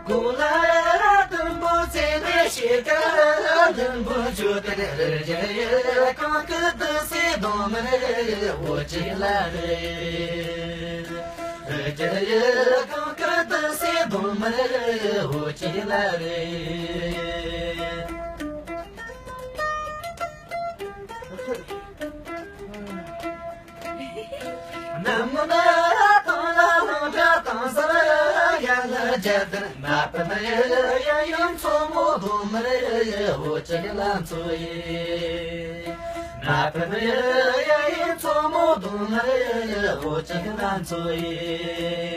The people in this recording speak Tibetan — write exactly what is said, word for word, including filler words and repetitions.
གོང་ལ་དུམ་བུ་ཚེ་ནས་ཤེས་ཀ་དུམ་བུ་ཆུ་དེ་རེ་རེ་གང་གི་དུ་སེ་དོང་མི་རེ་འོ་ཅི་ལ་རེ། རེ་རེ་གང་གི་དུ་སེ་དོང་མི་རེ་འོ་ཅི་ལ་རེ། ནམ་མཁའ་དང་ལ་ལུང་དྲ་དང་ས་ཡ་ལ་རྒྱ་དར་མ་པ་ནི་ཡ་ཡིན་མཚོ་མོ་དུ་མར་འོ་ཅི་ལ་མཚོ་ཡི། མ་པ་ནི་ཡ་ཡིན་མཚོ་མོ་དུ་མར་འོ་ཅི་ལ་མཚོ་ཡི།